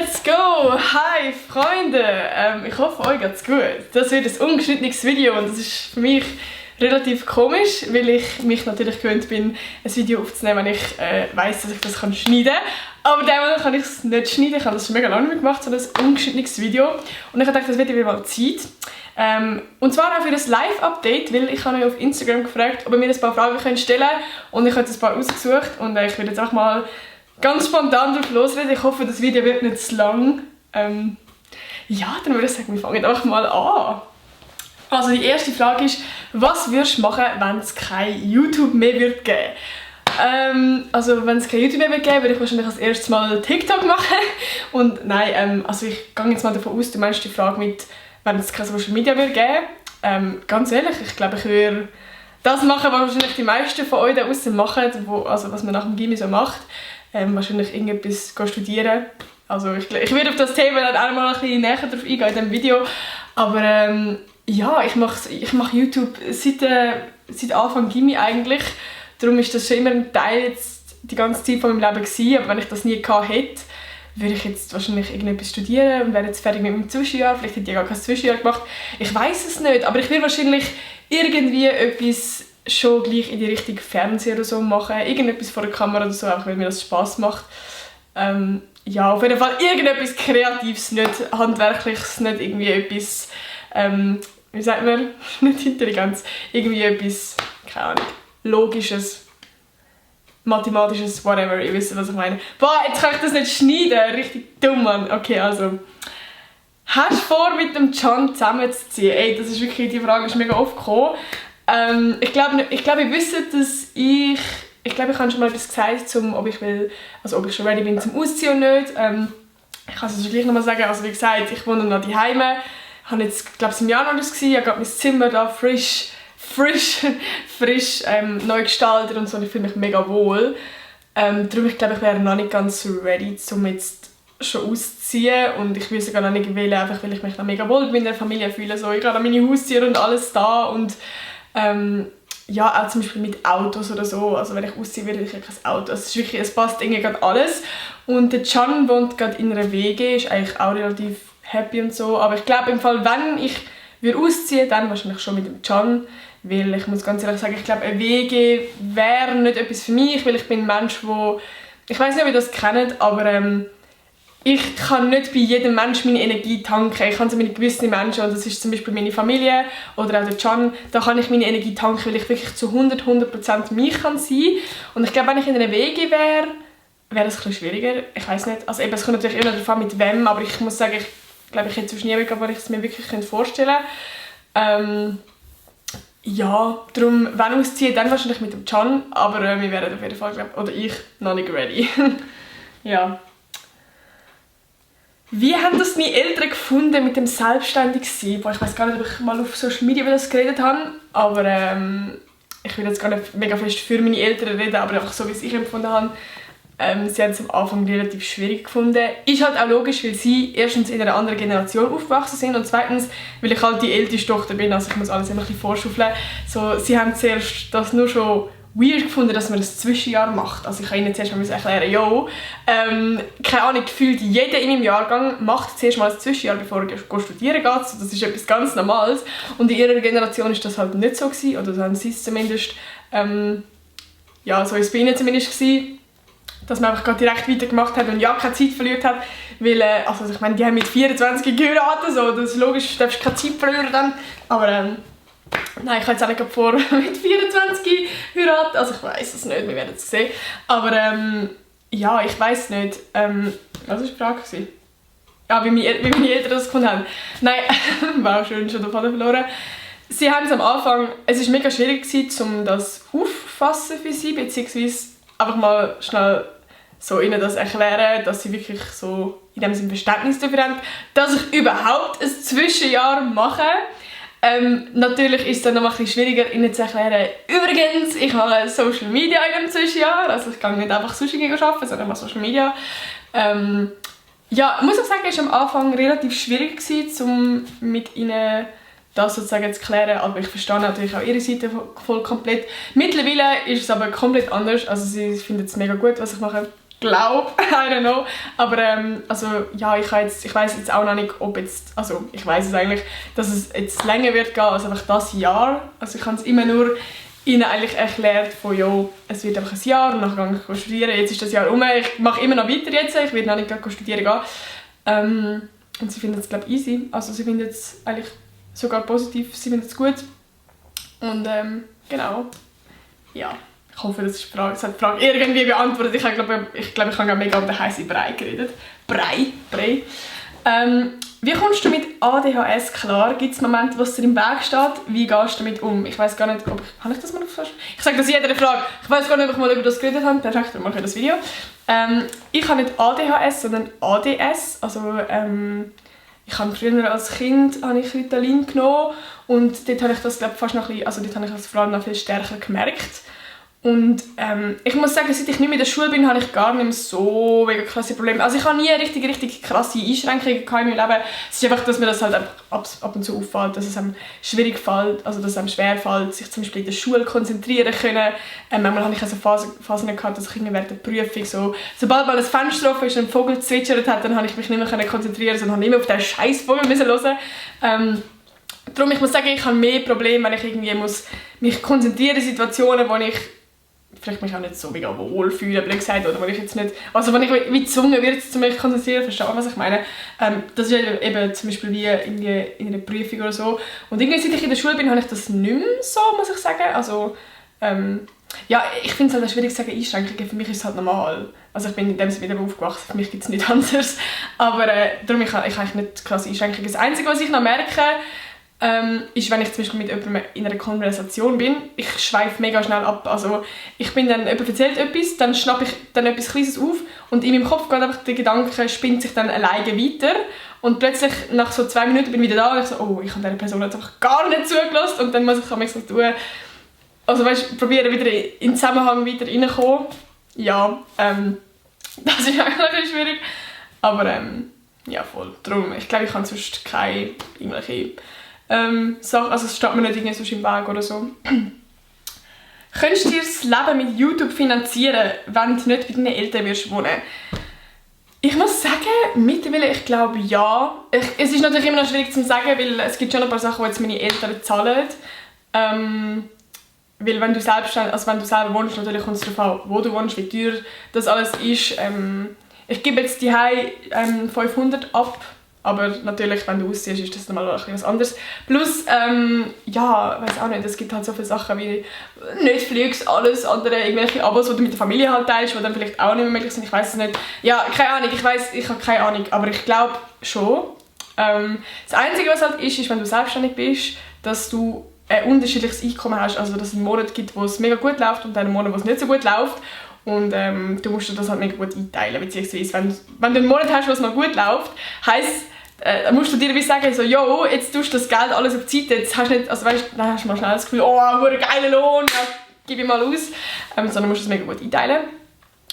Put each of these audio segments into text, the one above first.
Let's go! Hi Freunde! Ich hoffe, euch geht's gut. Das wird ein ungeschnittenes Video und das ist für mich relativ komisch, weil ich mich natürlich gewöhnt bin, ein Video aufzunehmen, wenn ich weiss, dass ich das schneiden kann. Aber diesmal kann ich es nicht schneiden, ich habe das schon mega lange nicht gemacht, so ein ungeschnittenes Video. Und ich habe gedacht, das wird wieder mal Zeit. Und zwar auch für ein Live-Update, weil ich habe euch auf Instagram gefragt, ob ihr mir ein paar Fragen stellen könnt. Und ich habe jetzt ein paar rausgesucht und ich werde jetzt auch mal ganz spontan drauf losreden. Ich hoffe, das Video wird nicht zu lang. Ja, dann würde ich sagen, wir fangen einfach mal an. Also die erste Frage ist, was würdest du machen, wenn es kein YouTube mehr wird geben? Also wenn es kein YouTube mehr wird geben, würde ich wahrscheinlich als erstes mal TikTok machen. Und nein, also ich gehe jetzt mal davon aus, du meinst die Frage mit, wenn es kein Social Media wird geben. Ganz ehrlich, ich glaube, ich würde das machen, was wahrscheinlich die meisten von euch da draussen machen, also was man nach dem Gymnasium so macht. Wahrscheinlich irgendetwas studieren. Also ich werde auf das Thema dann auch mal ein bisschen näher drauf eingehen in diesem Video. Aber ja, ich mache YouTube seit Anfang Gymi eigentlich. Darum ist das schon immer ein Teil jetzt die ganze Zeit von meinem Leben gewesen. Aber wenn ich das nie gehabt hätte, würde ich jetzt wahrscheinlich irgendetwas studieren und wäre jetzt fertig mit meinem Zwischenjahr. Vielleicht hätte ich gar kein Zwischenjahr gemacht. Ich weiß es nicht, aber ich will wahrscheinlich irgendwie etwas schon gleich in die Richtung Fernseher oder so machen. Irgendetwas vor der Kamera oder so, einfach weil mir das Spass macht. Ja, auf jeden Fall irgendetwas Kreatives, nicht Handwerkliches, nicht irgendwie etwas, wie sagt man, nicht Intelligenz, irgendwie etwas, keine Ahnung, Logisches, Mathematisches, whatever, ihr wisst, was ich meine. Boah, jetzt kann ich das nicht schneiden, richtig dumm, Mann. Okay, also, hast du vor, mit dem Can zusammenzuziehen? Ey, das ist wirklich, die Frage ist mega oft gekommen. Ich glaube, ihr wisst, dass ich habe schon mal etwas gesagt, ob ich schon ready bin zum Ausziehen oder nicht. Ich kann es also gleich nochmal sagen. Also wie gesagt, ich wohne noch daheim. Ich habe jetzt, glaube ich, im Januar das gewesen. Ich habe mein Zimmer da frisch neu gestaltet und so. Und ich fühle mich mega wohl. Darum, ich glaube, ich wäre noch nicht ganz ready, um jetzt schon auszuziehen. Und ich will sogar noch nicht wählen, einfach weil ich mich noch mega wohl mit der Familie fühle. So, ich habe meine Haustiere und alles da. Und ja, auch zum Beispiel mit Autos oder so. Also wenn ich ausziehe, will ich kein Auto. Also es passt irgendwie gerade alles. Und der Can wohnt gerade in einer WG, ist eigentlich auch relativ happy und so. Aber ich glaube im Fall, wenn ich ausziehen würde, dann wahrscheinlich schon mit dem Can. Weil ich muss ganz ehrlich sagen, ich glaube eine WG wäre nicht etwas für mich, weil ich bin ein Mensch, wo ich weiß nicht, ob ihr das kennt, aber ich kann nicht bei jedem Menschen meine Energie tanken. Ich kann so mit gewissen Menschen, und das ist zum Beispiel meine Familie oder auch der Can, da kann ich meine Energie tanken, weil ich wirklich zu 100% mich kann sein. Und ich glaube, wenn ich in einer WG wäre, wäre das ein bisschen schwieriger. Ich weiß nicht. Also eben, es kommt natürlich immer davon mit wem, aber ich muss sagen, ich glaube, ich hätte sonst niemanden, wo ich es mir wirklich vorstellen könnte. Ja, darum, wenn ausziehen, dann wahrscheinlich mit dem Can, aber wir wären auf jeden Fall, oder ich, noch nicht ready. Ja. Wie haben das meine Eltern gefunden mit dem Selbstständigsein? Ich weiß gar nicht, ob ich mal auf Social Media über das geredet habe, aber ich will jetzt gar nicht mega fest für meine Eltern reden, aber einfach so, wie es ich empfunden habe. Sie haben es am Anfang relativ schwierig gefunden. Ist halt auch logisch, weil sie erstens in einer anderen Generation aufgewachsen sind und zweitens, weil ich halt die älteste Tochter bin, also ich muss alles immer ein bisschen vorschaufeln. So, sie haben zuerst das nur schon weird gefunden, dass man ein Zwischenjahr macht. Also ich kann ihnen zuerst mal erklären, jo, keine Ahnung, gefühlt jeder in meinem Jahrgang macht zuerst mal ein Zwischenjahr, bevor er studieren geht. Also das ist etwas ganz Normales. Und in ihrer Generation ist das halt nicht so gewesen, oder so haben sie es zumindest, ja, so ist es bei ihnen zumindest gewesen, dass man einfach direkt weitergemacht hat und ja, keine Zeit verliert hat, weil, also ich meine, die haben mit 24 geheiratet, so, das ist logisch, du darfst keine Zeit verlieren dann, aber nein, ich habe jetzt auch nicht vor mit 24 heiraten, also ich weiß es nicht, wir werden es sehen, aber ja, ich weiß nicht, was war die Frage? Ja, wie meine Eltern das gefunden haben. Nein, wow, schön, schon den Faden verloren. Sie haben es am Anfang, es war mega schwierig gewesen, um das aufzufassen für sie, beziehungsweise einfach mal schnell so ihnen das erklären, dass sie wirklich so in dem Sinne Verständnis dafür haben, dass ich überhaupt ein Zwischenjahr mache. Natürlich ist es dann noch ein bisschen schwieriger, ihnen zu erklären, übrigens, ich habe Social Media in einem Zwischenjahr, also ich kann nicht einfach Sushi arbeiten, sondern mal Social Media. Ja, ich muss auch sagen, es war am Anfang relativ schwierig gewesen, um mit ihnen das sozusagen zu klären, aber ich verstehe natürlich auch ihre Seite voll komplett. Mittlerweile ist es aber komplett anders, also sie finden es mega gut, was ich mache. glaube, I don't know. Aber also, ja, ich weiß jetzt auch noch nicht, ob jetzt, also ich weiß es eigentlich, dass es jetzt länger wird gehen als einfach das Jahr. Also ich habe es immer nur ihnen eigentlich erklärt von, ja, es wird einfach ein Jahr und dann gehe ich studieren. Jetzt ist das Jahr rum, ich mache immer noch weiter jetzt, ich werde noch nicht gleich studieren gehen. Und sie finden es, glaube ich, easy. Also sie finden es eigentlich sogar positiv, sie finden es gut. Und genau, ja. Ich hoffe, das hat die Frage irgendwie beantwortet. Ich glaube, ich habe mega um den heißen Brei geredet. Brei. Wie kommst du mit ADHS klar? Gibt es Momente, wo es dir im Weg steht? Wie gehst du damit um? Ich weiß gar nicht, habe ich das mal gefragt? Ich sage das jeder Frage. Ich weiß gar nicht, ob ich mal über das geredet habe. Perfekt, dann mache ich das Video. Ich habe nicht ADHS, sondern ADS. Also, ich habe früher als Kind Ritalin genommen und dort habe ich das, glaube fast noch ein bisschen, also dort habe ich das vor allem noch viel stärker gemerkt. Und ich muss sagen, seit ich nicht mehr in der Schule bin, habe ich gar nicht mehr so mega krasse Probleme. Also ich habe nie richtig krasse Einschränkungen in meinem Leben. Es ist einfach, dass mir das halt ab und zu auffällt, dass es einem schwierig fällt, also dass es einem schwer fällt, sich zum Beispiel in der Schule konzentrieren können. Manchmal hatte ich also Phasen gehabt, dass ich während der Prüfung so, sobald mal ein Fenster offen ist und ein Vogel zwitschert hat, dann habe ich mich nicht mehr konzentrieren, sondern habe immer auf den scheiß Vogel hören. Darum, ich muss sagen, ich habe mehr Probleme, wenn ich irgendwie mich konzentrieren in Situationen, wo ich vielleicht mich auch nicht so mega wohl fühle, blöd gesagt, oder wenn ich jetzt nicht, also wenn ich wie gezwungen werde, zu mich konzentrieren, versteht man, was ich meine? Das ist eben zum Beispiel wie in einer Prüfung oder so. Und irgendwie, seit ich in der Schule bin, habe ich das nicht mehr so, muss ich sagen. Also, ja, ich finde es halt schwierig zu sagen, Einschränkungen, für mich ist es halt normal. Also ich bin in dem Sinne wieder aufgewachsen, für mich gibt es nichts anderes. Aber darum, ich habe eigentlich nicht krasse Einschränkungen. Das Einzige, was ich noch merke, ist, wenn ich zum Beispiel mit jemandem in einer Konversation bin, ich schweife mega schnell ab. Also ich bin dann, jemand erzählt etwas, dann schnappe ich dann etwas Kleines auf und in meinem Kopf geht einfach der Gedanke, spinnt sich dann alleine weiter und plötzlich nach so 2 Minuten bin ich wieder da und ich so, oh, ich habe dieser Person jetzt einfach gar nicht zugelassen und dann muss ich so tun, also weißt, probieren wieder in den Zusammenhang weiter reinzukommen. Ja, das ist eigentlich schwierig, aber ja voll. Darum, ich glaube, ich habe sonst keine irgendwelche Sachen, also es steht mir nicht irgendwie sonst im Weg oder so. Könntest du dir das Leben mit YouTube finanzieren, wenn du nicht bei deinen Eltern wirst wohnen? Ich muss sagen, mittlerweile, ich glaube ja. Es ist natürlich immer noch schwierig zu sagen, weil es gibt schon ein paar Sachen, die jetzt meine Eltern zahlen. Weil wenn du selber wohnst, natürlich kommt es darauf an, wo du wohnst, wie teuer das alles ist. Ich gebe jetzt die 500 ab. Aber natürlich, wenn du ausziehst, ist das nochmal etwas anderes. Plus, ja, weiß auch nicht, es gibt halt so viele Sachen wie Netflix, alles andere, irgendwelche Abos, die du mit der Familie halt teilst, die dann vielleicht auch nicht mehr möglich sind, ich weiß es nicht. Ja, keine Ahnung, ich habe keine Ahnung, aber ich glaube schon. Das Einzige, was halt ist, wenn du selbstständig bist, dass du ein unterschiedliches Einkommen hast, also dass es einen Monat gibt, wo es mega gut läuft und einen Monat, wo es nicht so gut läuft. Und du musst dir das halt mega gut einteilen, beziehungsweise wenn du einen Monat hast, wo es noch gut läuft, heisst, musst du dir wie sagen, so, jo, jetzt tust du das Geld alles auf die Seite, jetzt hast du nicht, also weißt, dann hast du mal schnell das Gefühl, oh, ein geiler Lohn, ja, gib ich mal aus, sondern musst du es mega gut einteilen.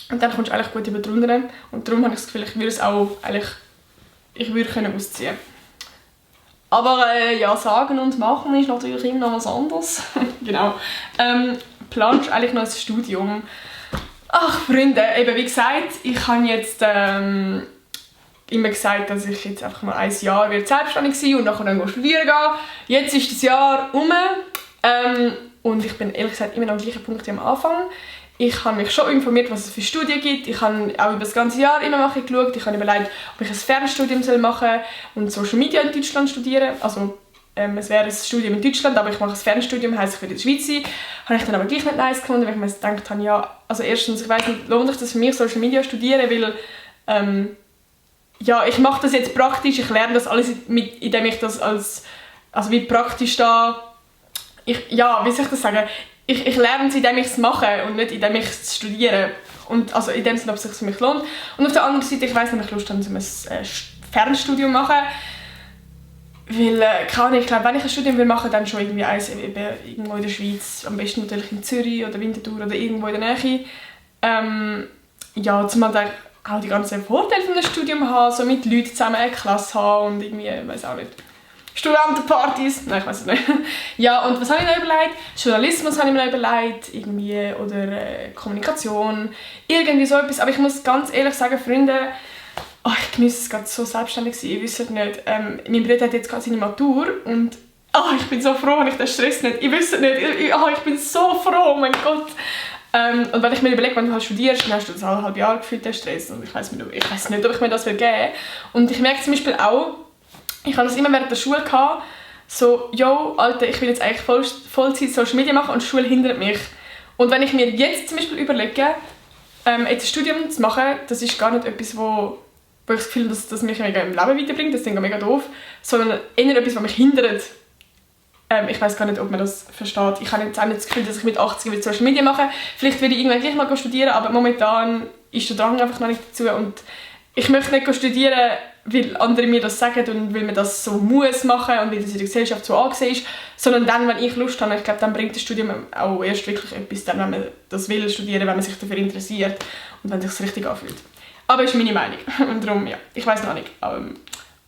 Und dann kommst du eigentlich gut über die Runden. Und darum habe ich das Gefühl, ich würde es auch eigentlich, ich würde können ausziehen. Aber ja, sagen und machen ist natürlich immer noch was anderes. Genau. Planst du eigentlich noch ein Studium? Ach, Freunde, eben wie gesagt, ich habe jetzt immer gesagt, dass ich jetzt einfach mal 1 Jahr selbstständig sein und nachher dann studieren gehen. Jetzt ist das Jahr rum und ich bin ehrlich gesagt immer noch am gleichen Punkt wie am Anfang. Ich habe mich schon informiert, was es für Studien gibt. Ich habe auch über das ganze Jahr immer mal geschaut. Ich habe überlegt, ob ich ein Fernstudium machen soll und Social Media in Deutschland studieren. Also es wäre ein Studium in Deutschland, aber ich mache ein Fernstudium, heisst ich will in der Schweiz sein. Habe ich dann aber gleich nicht nice gefunden, weil ich mir gedacht habe, ja, also erstens, ich weiss nicht, lohnt sich das für mich, Social Media studieren, weil ja, ich mache das jetzt praktisch, ich lerne das alles, indem ich das also wie praktisch da, ja, wie soll ich das sagen, ich lerne es, indem ich es mache und nicht indem ich es studiere. Und also in dem Sinne, ob es sich für mich lohnt. Und auf der anderen Seite, ich weiss nicht, ob ich Lust habe, ein Fernstudium machen. Weil, ich glaube, wenn ich ein Studium machen will, dann schon irgendwie eins irgendwo in der Schweiz, am besten natürlich in Zürich oder Winterthur oder irgendwo in der Nähe. Ja, zumal auch die ganzen Vorteile von einem Studium haben, so mit Leuten zusammen eine Klasse haben und irgendwie, weiß auch nicht. Studentenpartys, nein, ich weiß es nicht. Ja, und was habe ich noch überlegt? Journalismus habe ich mir noch überlegt, irgendwie, oder Kommunikation, irgendwie so etwas. Aber ich muss ganz ehrlich sagen, Freunde, ich genieße es gerade so selbstständig sein, ihr wisst nicht. Mein Bruder hat jetzt gerade seine Matur und ich bin so froh, wenn ich den Stress nicht, ihr wisst nicht, ich bin so froh, oh mein Gott. Und wenn ich mir überlege, wenn du halt studierst, dann hast du das halbe Jahr gefühlt, den Stress. Und ich weiss nicht, ob ich mir das geben will. Und ich merke zum Beispiel auch, ich hatte das immer während der Schule gehabt, so, yo, Alter, ich will jetzt eigentlich Vollzeit Social Media machen und die Schule hindert mich. Und wenn ich mir jetzt zum Beispiel überlege, jetzt ein Studium zu machen, das ist gar nicht etwas, wo ich das Gefühl habe, dass das mich mega im Leben weiterbringt, das ist mega doof, sondern eher etwas, was mich hindert. Ich weiß gar nicht, ob man das versteht. Ich habe jetzt auch nicht das Gefühl, dass ich mit 80 will Social Media machen will. Vielleicht werde ich irgendwann gleich mal studieren, aber momentan ist der Drang einfach noch nicht dazu. Und ich möchte nicht studieren, weil andere mir das sagen und weil man das so muss machen und weil das in der Gesellschaft so angesehen ist, sondern dann, wenn ich Lust habe. Ich glaube, dann bringt das Studium auch erst wirklich etwas, dann, wenn man das will studieren, wenn man sich dafür interessiert und wenn es sich richtig anfühlt. Aber das ist meine Meinung. Und darum, ja, ich weiß noch nicht,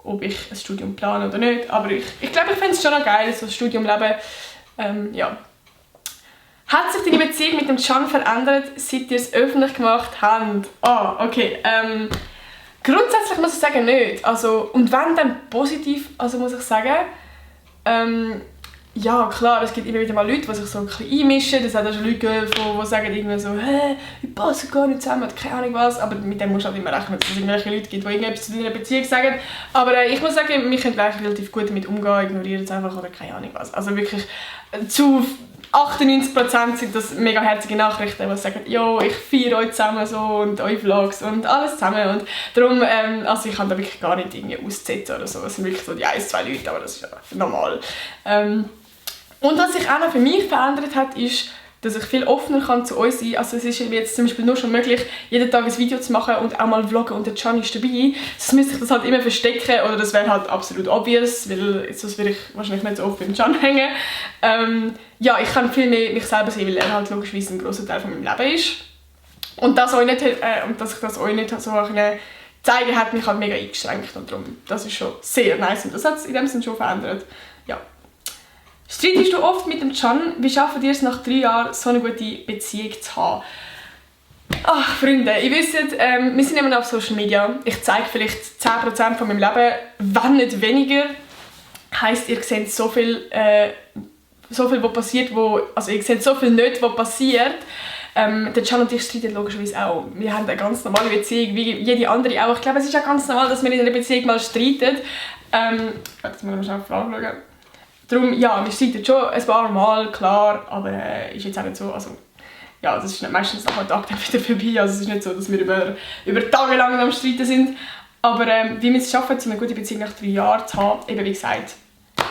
ob ich ein Studium plane oder nicht. Aber ich glaube, ich finde es schon noch geil, so ein Studiumleben. Ja. Hat sich deine Beziehung mit dem Can verändert, seit ihr es öffentlich gemacht habt? Okay. Grundsätzlich muss ich sagen, nicht. Also, und wenn, dann positiv, also muss ich sagen. Ja, klar, es gibt immer wieder mal Leute, die sich so ein bisschen einmischen. Es hat auch schon Leute gehört, die sagen irgendwie so, wir passen gar nicht zusammen, oder keine Ahnung was. Aber mit dem musst du halt immer rechnen, dass es irgendwelche Leute gibt, die irgendetwas zu deiner Beziehung sagen. Aber ich muss sagen, wir können eigentlich relativ gut damit umgehen, ignorieren es einfach oder keine Ahnung was. Also wirklich zu 98% sind das mega herzige Nachrichten, die sagen, jo, ich feiere euch zusammen so und eure Vlogs und alles zusammen. Und darum, also ich kann da wirklich gar nicht irgendwie aussetzen oder so. Es sind wirklich so die 1-2 Leute, aber das ist ja normal. Und was sich auch noch für mich verändert hat, ist, dass ich viel offener kann zu euch sein kann. Also es ist jetzt zum Beispiel nur schon möglich, jeden Tag ein Video zu machen und auch mal vloggen und der Can ist dabei. Sonst müsste ich das halt immer verstecken oder das wäre halt absolut obvious, weil sonst würde ich wahrscheinlich nicht so oft beim Can hängen. Ja, ich kann viel mehr mich selber sehen, weil er halt logischerweise ein grosser Teil von meinem Leben ist. Und dass ich das euch nicht so zeigen hat mich halt mega eingeschränkt und darum, das ist schon sehr nice und das hat es in dem Sinne schon verändert. Ja. Streitest du oft mit dem Can? Wie schafft ihr es nach 3 Jahren, so eine gute Beziehung zu haben? Ach, Freunde, ihr wisst, wir sind immer noch auf Social Media. Ich zeige vielleicht 10% von meinem Leben, wenn nicht weniger. Heisst, ihr seht so viel, was passiert, also ihr seht so viel nicht, was passiert. Der Can und ich streiten logischerweise auch. Wir haben eine ganz normale Beziehung, wie jede andere auch. Ich glaube, es ist ja ganz normal, dass wir in einer Beziehung mal streiten. Jetzt müssen wir schnell fragen schauen. Darum, ja, wir streiten schon ein paar Mal, klar, aber ist jetzt auch nicht so, also ja, das ist meistens nach einem Tag dann wieder vorbei, also es ist nicht so, dass wir über Tage lang am Streiten sind, aber wie wir es schaffen, so eine gute Beziehung nach 3 Jahren zu haben, eben wie gesagt,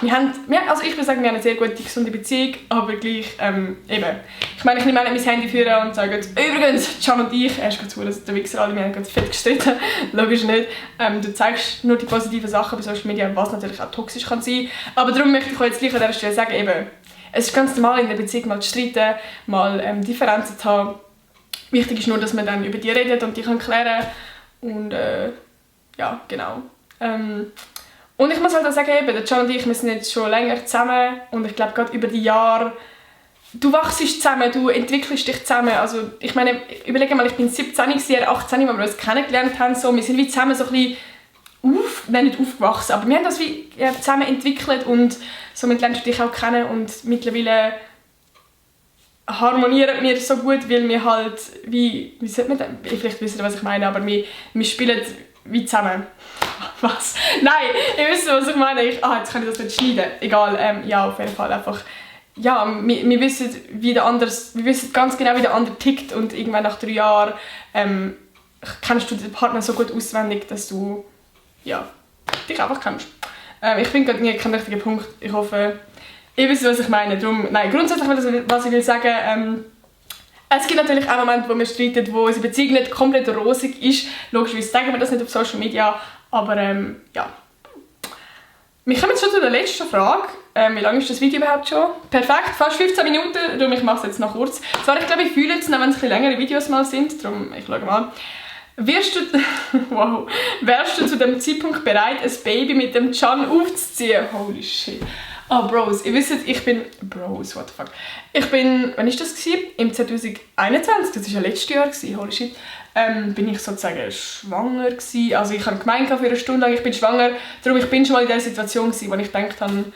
also ich würde sagen, wir haben eine sehr gute, gesunde Beziehung, aber gleich, eben, ich meine, ich nehme nicht mein Handy führen und sage, übrigens, Can und ich, er ist gerade zu, also der Wichser alle, wir haben gerade fett gestritten, logisch nicht, du zeigst nur die positiven Sachen bei Social Media, was natürlich auch toxisch kann sein, aber darum möchte ich euch jetzt gleich an dieser Stelle sagen, eben, es ist ganz normal in der Beziehung mal zu streiten, mal Differenzen zu haben, wichtig ist nur, dass man dann über die redet und die kann klären und ja, genau. Und ich muss halt auch sagen, eben, der Can und ich, wir sind jetzt schon länger zusammen und ich glaube, gerade über die Jahre, du wachst zusammen, du entwickelst dich zusammen. Also ich meine, überlege mal, ich bin 17, er 18, als wir uns kennengelernt haben, so, wir sind wie zusammen so ein bisschen nicht aufgewachsen, aber wir haben das wie zusammen entwickelt und somit lernst du dich auch kennen und mittlerweile harmonieren wir so gut, weil wir halt wie sollte man das? Vielleicht wisst ihr, was ich meine, aber wir spielen wie zusammen. Was? Nein, ihr wisst, was ich meine. Jetzt kann ich das nicht schneiden. Egal, ja, auf jeden Fall einfach. Ja, wir wissen ganz genau, wie der andere tickt und irgendwann nach 3 Jahren kennst du den Partner so gut auswendig, dass du ja, dich einfach kennst. Ich finde gerade keinen richtigen Punkt. Ich hoffe, ihr wisst, was ich meine. Darum, nein, grundsätzlich, was ich will sagen, es gibt natürlich auch Momente, wo wir streiten, wo unsere Beziehung nicht komplett rosig ist. Logischerweise sagen wir das nicht auf Social Media, aber ja. Wir kommen jetzt schon zu der letzten Frage. Wie lange ist das Video überhaupt schon? Perfekt, fast 15 Minuten, darum ich mache es jetzt noch kurz. Zwar, ich glaube, ich fühle es noch, wenn es ein bisschen längere Videos mal sind, darum ich schaue mal. Wirst du, wow, wärst du zu dem Zeitpunkt bereit, ein Baby mit dem Can aufzuziehen? Holy shit. Ah, Bros, ihr wisst, ich bin... Bros, what the fuck. Ich bin... Wann war das? Im 2021, das war ja letztes Jahr, holy shit. Bin ich sozusagen schwanger gewesen. Also ich habe gemeint für eine Stunde lang, ich bin schwanger. Darum, ich bin schon mal in der Situation gewesen, wo ich gedacht habe,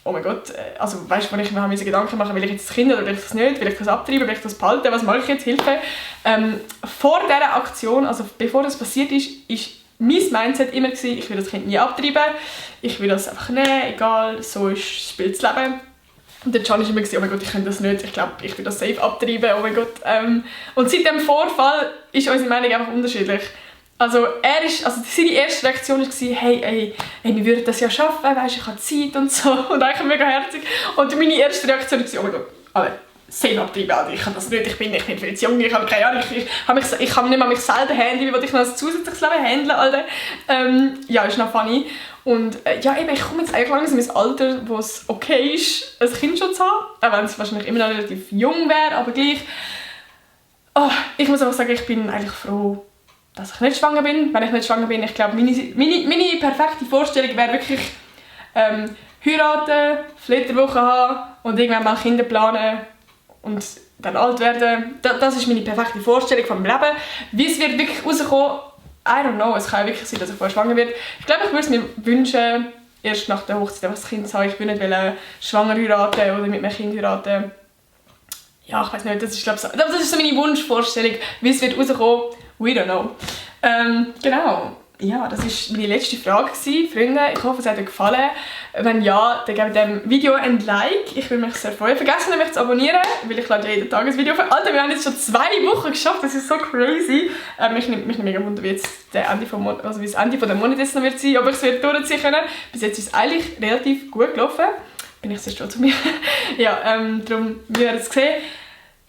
oh mein Gott, also weißt du, wo ich mir Gedanken machen, will ich jetzt das Kind oder will ich das nicht, will ich das abtreiben, will ich das behalten, was mache ich jetzt, Hilfe. Vor dieser Aktion, also bevor das passiert ist mein Mindset immer gewesen, ich will das Kind nie abtreiben, ich will das einfach nehmen, egal, so spielt das Leben. Und der Can war immer gewesen, oh mein Gott, ich kann das nicht, ich glaube, ich will das safe abtreiben, oh mein Gott. Und seit dem Vorfall ist unsere Meinung einfach unterschiedlich. Also seine erste Reaktion war, hey, wir würden das ja schaffen, weißt, ich habe Zeit und so. Und eigentlich mega herzig. Und meine erste Reaktion war, oh mein Gott, alle, safe abtreiben, Alter. Ich kann das nicht, ich bin viel zu jung, ich habe keine Ahnung, ich kann nicht mal mich selber handeln, wie will ich noch ein zusätzliches Leben handeln, Alter. Ja, ist noch funny. Und ja, eben, ich komme jetzt eigentlich langsam ins Alter, wo es okay ist, ein Kind schon zu haben. Auch wenn es wahrscheinlich immer noch relativ jung wäre, aber gleich. Oh, ich muss einfach sagen, ich bin eigentlich froh, dass ich nicht schwanger bin. Wenn ich nicht schwanger bin, ich glaube, meine perfekte Vorstellung wäre wirklich heiraten, Flitterwoche haben und irgendwann mal Kinder planen und dann alt werden. Das ist meine perfekte Vorstellung vom Leben. Wie es wird wirklich rauskommen, I don't know. Es kann ja wirklich sein, dass ich vorher schwanger werde. Ich glaube, ich würde es mir wünschen, erst nach der Hochzeit einfach das Kind zu haben. Ich will nicht schwanger heiraten oder mit meinem Kind heiraten. Ja, ich weiß nicht, das ist, glaube ich, das ist so meine Wunschvorstellung, wie es wird rauskommen. We don't know. Genau. Ja, das war meine letzte Frage, Freunde. Ich hoffe, es hat euch gefallen. Wenn ja, dann gebt dem Video ein Like. Ich würde mich sehr freuen. Vergesst nicht, mich zu abonnieren, weil ich lade jeden Tag ein Video auf. Alter, wir haben jetzt schon 2 Wochen geschafft. Das ist so crazy. Mich nimmt mega wunder, wie jetzt das Ende des Monats jetzt noch wird sein, ob ich es durchziehen können. Bis jetzt ist es eigentlich relativ gut gelaufen. Bin ich sehr stolz auf mich. Ja, darum, wir werden es sehen.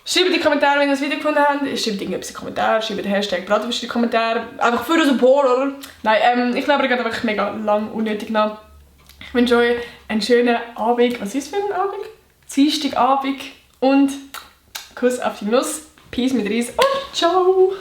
Schreibt in die Kommentare, wenn ihr das Video gefunden habt. Schreibt irgendetwas in die Kommentare, schreibt den Hashtag Bratwurst in die Kommentare. Einfach für den Support, oder? Nein, ich glaube, ihr geht einfach mega lang unnötig nach. Ich wünsche euch einen schönen Abend. Was ist für ein Abend? Dienstagabend. Und Kuss auf die Nuss. Peace mit Reis und ciao!